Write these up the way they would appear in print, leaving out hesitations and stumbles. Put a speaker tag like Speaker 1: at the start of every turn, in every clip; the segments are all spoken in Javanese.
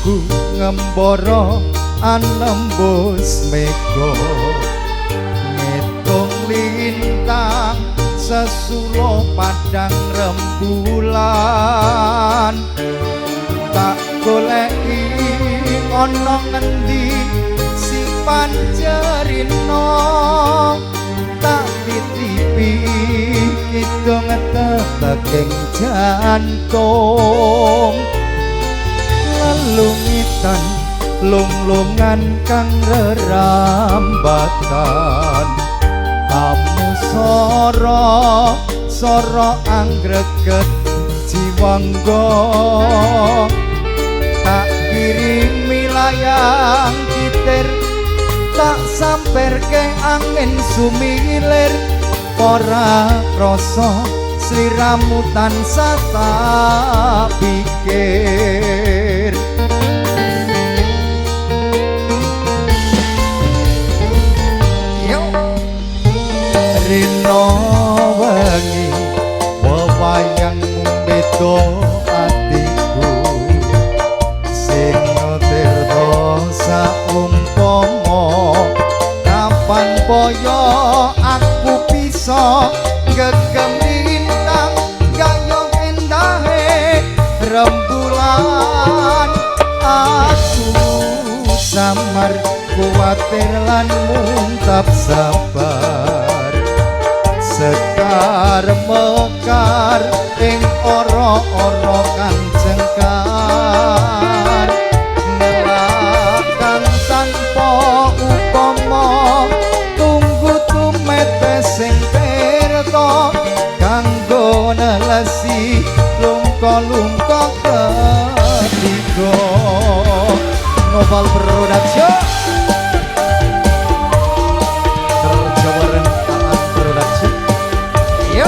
Speaker 1: Anganku ngembara anembus mega, ngitung lintang sesulo padang rembulan. Tak goleki ana ngendi si panjerino, tak titipi kidung teteking jantung. Lelungitan lunglungan kang rerambatan, amu soro soro anggreget jiwangga. Tak kirimi layang kitir, tak samperke angin sumilir, ora krasa sliramu tansah tak pikir. Rino wengi wewayangmu beda atiku, sing tirta saumpama kapan boyo aku bisa gegem lintang gayong endahe rembulan. Aku samar kuwatir lan muntap sabar, sekar mekar ing ora-ora kang jengkar. Ngelakang tanpa upama tunggu tumete sing tirta, kanggo nelesi lungka-lungka ketiga. Noval Production kerja bareng Aan Production. Yo.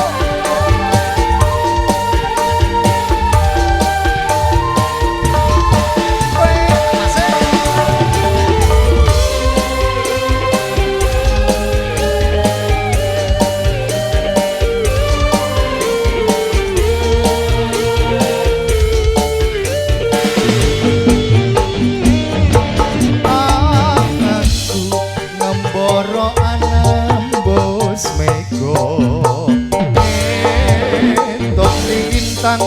Speaker 1: Ngembara anembus mega, entuk lintang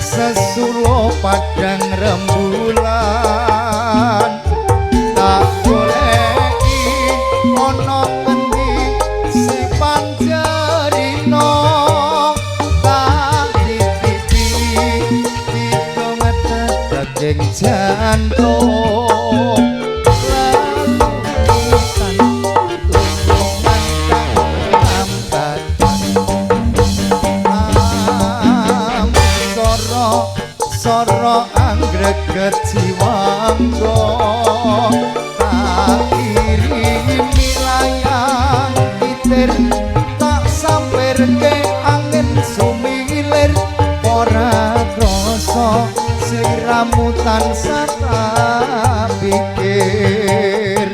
Speaker 1: sesulo padang rembulan. Tak goleki ana ngendi si panjerino, tak titipi kidung teteking jantung. Soro anggreget jiwangga, tak kirimi layang kitir, tak samperke angin sumilir, ora krasa sliramu tansah tak pikir.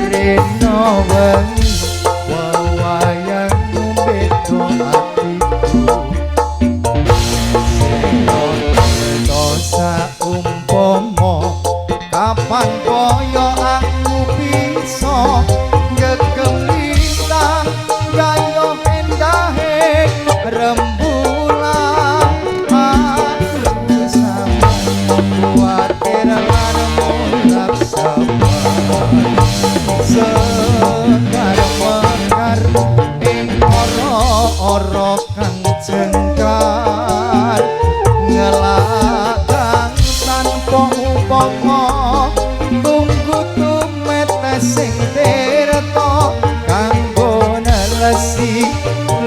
Speaker 1: Rino wengi wewayangmu beda atiku, sing tirta saumpama kapan kaya aku bisa gegem lintang gayo endahe rembulan. Aku samar kuwatir lan mulak sabar, sekar mekar ing ora-ora kang jengkar. Ngelakang tanpa upama tunggu tumete sing tirta, kanggo nelesi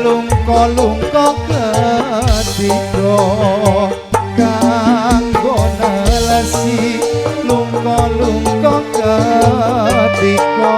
Speaker 1: lungka-lungka ketiga, kanggo nelesi lungka-lungka ketiga.